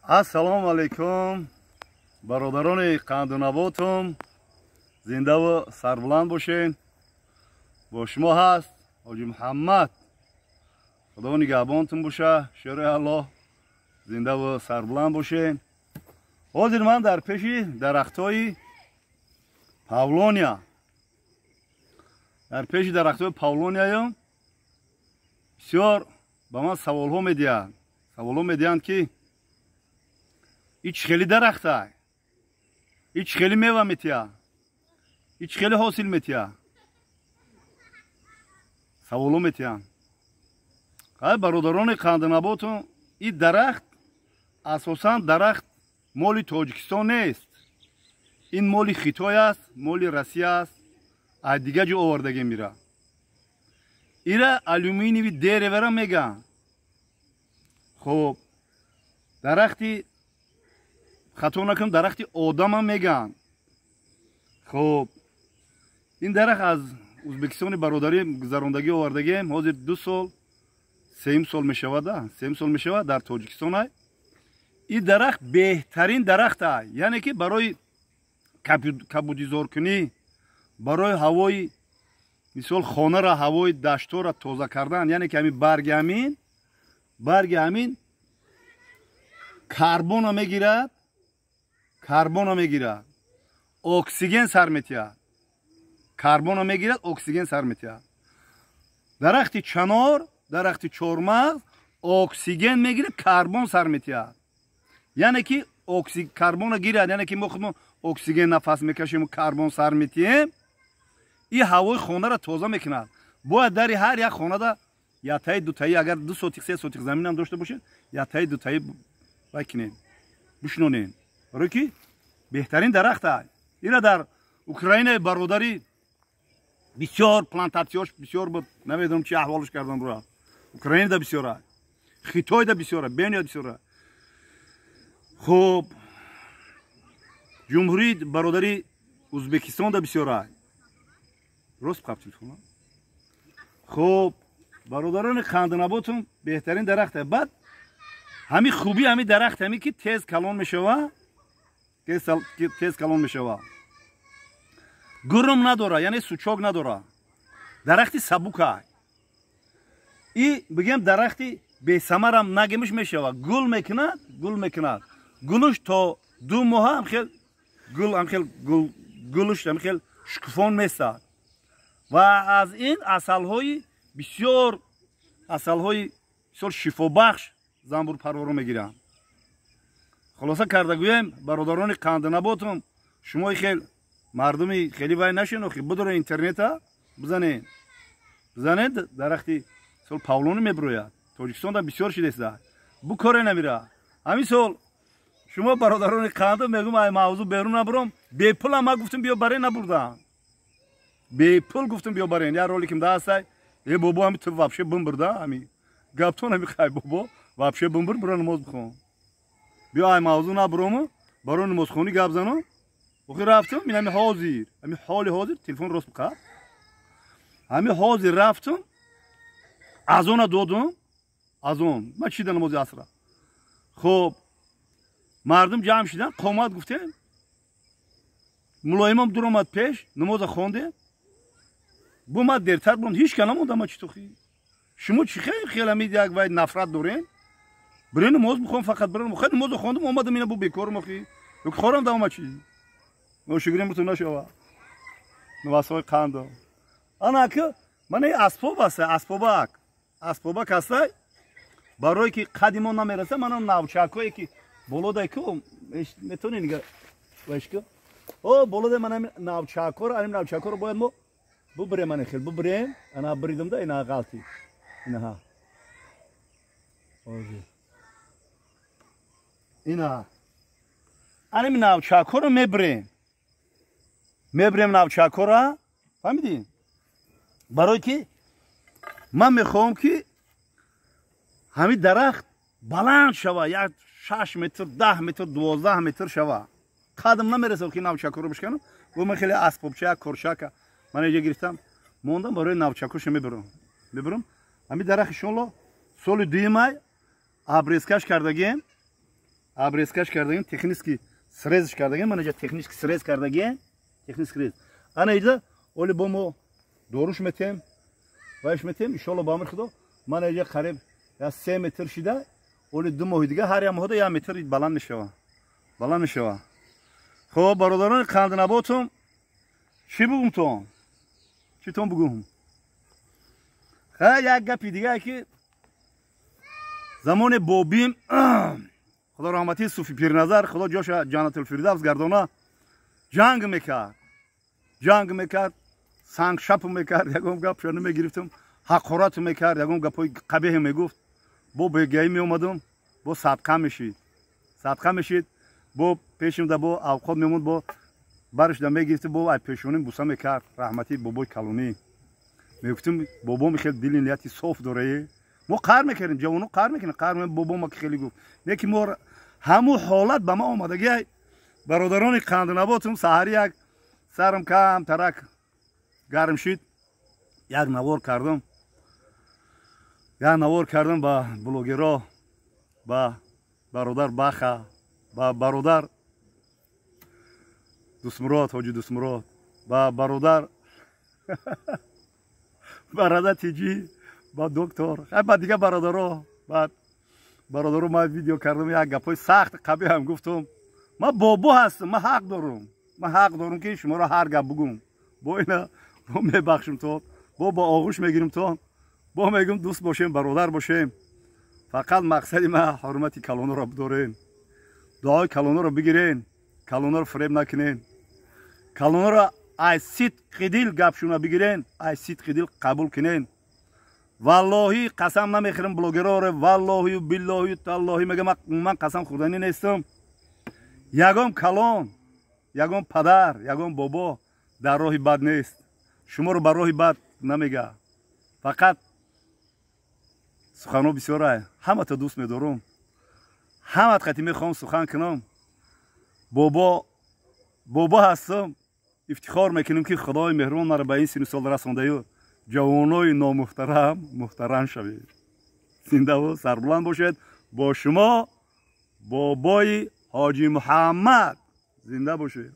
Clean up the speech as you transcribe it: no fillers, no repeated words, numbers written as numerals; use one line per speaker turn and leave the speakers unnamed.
Ассалому алайкум, бародарони қандунаботум, зиндаву сарбуланд бошед. Бо шумо ҳаст Ҳоҷи Муҳаммад. Худо нигаҳбонтун боша, шери Аллоҳ, зиндаву сарбуланд бошед. Ҳозир ман дар пеши дарахтҳои павлония, дар пеши дарахтҳои павлонияем. Бисёр ба ман саволҳо медиҳанд, саволҳо медиҳанд, ки ин чӣ хели дарахта, ин чӣ хели мева метиҳа, ин чӣ хели ҳосил метиҳа. Саволҳо метиҳанд. Ай бародарони қанднаботу, ин дарахт асосан дарахт моли Тоҷикистон нест, ин моли Хитой аст, моли Россия аст, аз дигар ҷо овардагӣ мира. Ира алюминиевый дерево ра мегӯянд. Хуб, дарахти, хато накунам, дарахти одамам мегӯянд. Хуб, ин дарахт аз Узбекистони бародарӣ гузарондагӣ овардагием. Ҳозир 2 сол, сеюм сол мешавада, сеюм сол мешавад дар Тоҷикистон. Ай ин дарахт беҳтарин дарахт ай, яъне ки барои кабудизоркунӣ, барои ҳавои, мисол, хонара, ҳавои даштора тоза кардан. Яъне ки ҳамин барги, ҳамин барги ҳамин карбона мегирад, карбона мегирад, оксиген сар метиҳад. Карбона мегирад, оксиген сар метиҳад. Дарахти чанор, дарахти чормағз оксиген мегирад, карбон сар метиҳад. Яъне ки карбона гирад, яъне ки мо худмо оксиген нафас мекашем, карбон сар метиҳем. И ҳавои хонаро тоза мекунад. Бояд дари ҳар як хонада яктаи, дутаи, агар 2 сотих, 3 сотих заминам дошта бошед, яктаи, дутаи вай кинем, бишнонем, барое ки беҳтарин дарахт ай. Ира дар Украинаи бародарӣ бисёр плантатсияш бисёр буд, намедонам, чи аҳволш кардан бура. Украинада бисёра, Хитойда бисёра, бениҳоят бисёра. Хуб, ҷумҳурии бародари Узбекистонда бисёра. Рост қаб телефон. Хуб, бародарони қанднаботум, беҳтарин дарахта. Баъд ҳами хуби ҳами дарахт ҳами ки тез калон мешава, тез калон мешава, гурум надора, яъне сучок надора, дарахти сабука. И бигем, дарахти бесамарам нагемиш мешава. Гул мекунад, гул мекунад, гулуш то 2 моҳа ҳамхел гул, ҳамхел гулуш ҳамхел шукуфон местад. Ва аз ин асалҳои бисёр, асалҳои бисёр шифобахш занбурпарворо мегиранд. Хулоса карда гӯем, бародарони қанднаботум, шумои хел мардуми хеле вай нашинохи, бидоро интернета бизанед, бизанед, дарахти сол павлони мебирояд. Тоҷикистонда бисёр шидеста, бу коре намира. Ҳамин сол шумо бародарони қанду мегӯм, ай мавзӯъ берун набуром. Бепулам ма гуфтум, биё барен, набурдам. Бепул гуфтум, биё барен. Я роликим даастай. Е бобо, ҳами ту вообще бимбирда, ҳами гаптон ҳами хай бобо, вообще бимбир, бура намоз бихон. Биё, ай мавзӯъ набурому, барои намозхонӣ гап занам. Охи рафтум, ин ҳами ҳозир, ҳами ҳоли ҳозир телефон рост биқаб. Ҳами ҳозир рафтум, азона додум, азон ма чида, намози асра. Хуб, мардум ҷамъ шидан, қомат гуфтем, мулоимам дуромад пеш, намоза хондем. Бу ма дертар бурам, ҳеч ка намонда. Ма чӣ тухи, шумо чӣ хел ҳами як вай нафрат дорем? Бире намоз бихон, фақат бире. Хел намозо хондум, омадам, ина бу бекорум. Охи хорам давома чӣ ношукрим бутун нашава. Нувасҳои қандо, ана ки мана асбоб аст, асбобак, асбобак ҳастай, барое ки қади мо намераса. Мана навчакҳое ки болодай ку метавонӣ нига вайшку о болодай, мана навчакҳоро, аним навчакҳоро бояд мо бубирем. Ана хел бубирем, ана буридимда, ина ғалти, инаҳа, ина аним навчакҳоро мебирем, мебирем навчакҳоро, фаҳмидӣ? Барое ки ман мехоҳам, ки ҳамин дарахт баланд шава, як 6 метр, 10 метр, 12 метр шава. Қадам намерасад, ки навчакҳоро бишканам. Гу ман хеле асбобча, корчака ман иҷа гирифтам, мондам, барои навчакҳоша мебирам, мебирам. Ҳамин дарахт, иншоалло, соли дуюмай обрезка ш кардагем. Обрезкаш кардагем, технический срезш кардагем, мана иҷа технический срез кардагем, технический срез. Ана иҷа оли бо мо доруш метем, вайш метем, иншолло ба амри Худо, мана иҷа қариб я 3 метр шида, оли 2 моҳи дига ҳар як моҳда 1 метр баланд мешава. Баланд мешава. Хоб, бародарони қанднаботум, чӣ бугум тон? Чӣ тон бугум? Ха, як гапи дига ки замоне бобим, Худо раҳматӣ Суфи Пирназар, Худо ҷоша Ҷаннатулфирдавс гардона, ҷанг мекард. Ҷанг мекард, сангшап мекард, ягон гапша намегирифтам, ҳақорат мекард, ягон гапҳои қабеҳе мегуфт. Бо бегаӣ меомадам, бо садқа мешид. Садқа мешид, бо пешимда бо авқот мемонд, бо барашда мегирифтам, бо ай пешоним буса мекард. Раҳматӣ бобои калонӣ. Мегуфтим, бобом хеле дили нияти соф дорае. Мо қар мекардем, ҷавоно қар мекунем, қар мекунем, бобома ки хеле гуфт. Не ки мо ҳамун ҳолат ба ма омадагӣ, бародарони қанднаботум, саҳари як сарам кам тарак гарм шид, як навор кардам. Як навор кардам ба блогеро, ба бародар Баха, ба бародар Дустмурод, ҳоҷи Дустмурод, ба бародар бародар Тиҷи, ба доктор, ба дига бародаро, ба бародаро ман видео кардам, як гапҳои сахт қабеҳ ҳам гуфтам. Ман бобо ҳастам, ман ҳақ дорам. Ман ҳақ дорам ки шуморо ҳар гап бугум. Бо ина бо мебахшим то, бо ба оғӯш мегирим то, бо мегум дӯст бошем, бародар бошем. Фақат мақсади ман ҳурмати калоноро бидорем. Дуои калоноро бигирен, калоноро фиреб накунен. Калоноро ай сидқи дил гапшуна бигирен, ай сидқи дил қабул кунен. Валлоҳи қасам намехӯрам блогероре, валлоҳию биллоҳию таллоҳи мегам, ман қасам хӯрданӣ нестам. Ягон калон, ягон падар, ягон бобо дар роҳи бад нест. Шуморо ба роҳи бад намега. Фақат суханҳо бисёрай. Ҳамата дӯст медорам. Ҳамат қати мехоҳам сухан кунам. Бобо, бобо ҳастам. Ифтихор мекунем ки Худои меҳрубон маро ба ин сину сол расондаю. Ҷавонои номуҳтарам муҳтарам шавед. Зиндаву сарбуланд бошед. Бо шумо бобои Ҳоҷи Муҳаммад. Зинда бошед.